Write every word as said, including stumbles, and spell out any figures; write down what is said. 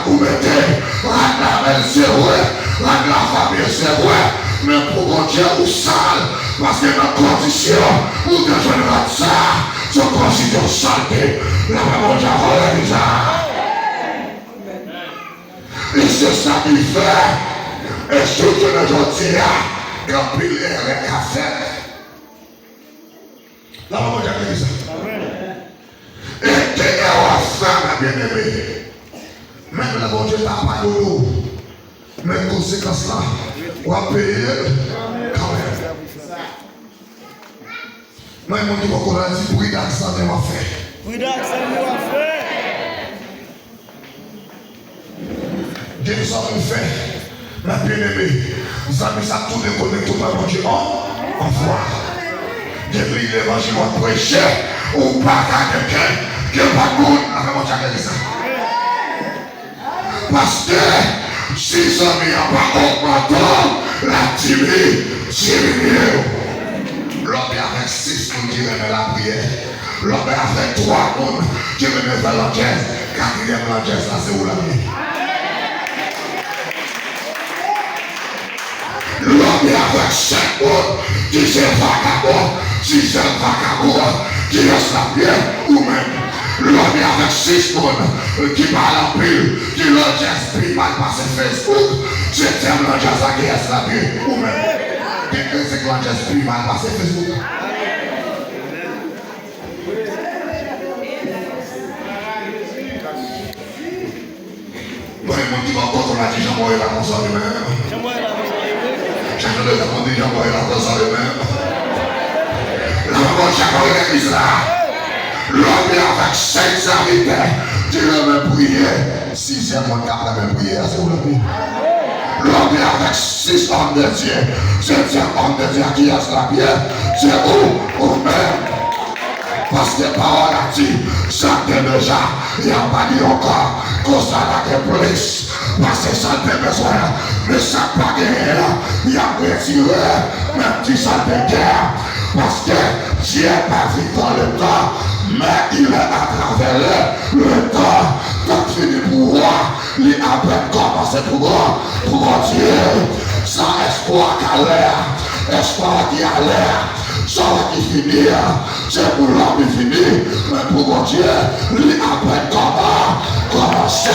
Ou mete rad la bèl, se vre, rad la fabye, se vre, men pou Bondye ou sal, paske nan kondisyon ou te jwenn rad sa, se yon kondisyon salte. Lapè Bondye avè w legliz la. E se sa ki fè, e jouk jounen jodi a, gen anpil erè k ap fèt. Lapè Bondye avè legliz la. E te erè w ap fè, mè byeneme, menm lè Bondye ta padone w, men konsekans la, w ap peye l kanmenm. Mwen, moun ki poko la, di, pridan ak zanmi w ap fè. Pridan ak zanmi w ap fè. Gen zanmi w fè, mè byeneme, zanmi sa tou dekonekte w bay Bondye an, anfwa. Depi levanjil w ap preche, ou pa ka gen kè, gen pa moun, avè Bondye ak legliz la. Paske si zanmi an pa ogmante w, l ap dimi-, diminye w. Lè w byen avèk sis moun ki renmen lapriyè, lè w byen avèk twa moun ki renmen fè landjèz, katriyèm landjèz la se ou l ap ye. Lè w byen avèk senk moun ki se vakabon, sizyèm vakabon an, kiyès l ap ye? Ou menm. Lè w byen avèk sis moun ki pale anpil, ki landjèz pi mal pase Facebook, setyèm landjèz la kiyès l ap ye? Ou menm. Gen kretyen k landjèz pi mal pase Facebook. Mwen, moun ki bò kote w la, di, "Jan mwen ye la konsa wi menm." Jan mwen ye la konsa wi menm. Chak jou de tan moun di, "Jan mwen ye la konsa wi menm." Lè mwen bon chak mwen legliz la. Lè w byen avèk senk sèvitè ki renmen priye, sizyèm moun k ap renmen priye a se ou l ap ye. Lè w byen avèk sis òm de Dye, setyèm òm de Dye a kiyès l ap ye? Se ou, ou menm. Paske pawòl la di, sa k te deja, y ap ba li ankò, konsa l a gen plis pase sa l te bezwen an. Men sa k pa genyen an, y ap retire, menm di sa l te gen an. Paske Dieu est pas vivant le temps, mais il est à travers le, le temps. Tan fini pou ou a, li apèn kòmanse pou Bon-, pou Bondye. Sa espwa k alè a, espwa ki alè a, sa ki fini a, se pou lòm li fini, men pou Bondye, li apèn kòman-, kòmanse.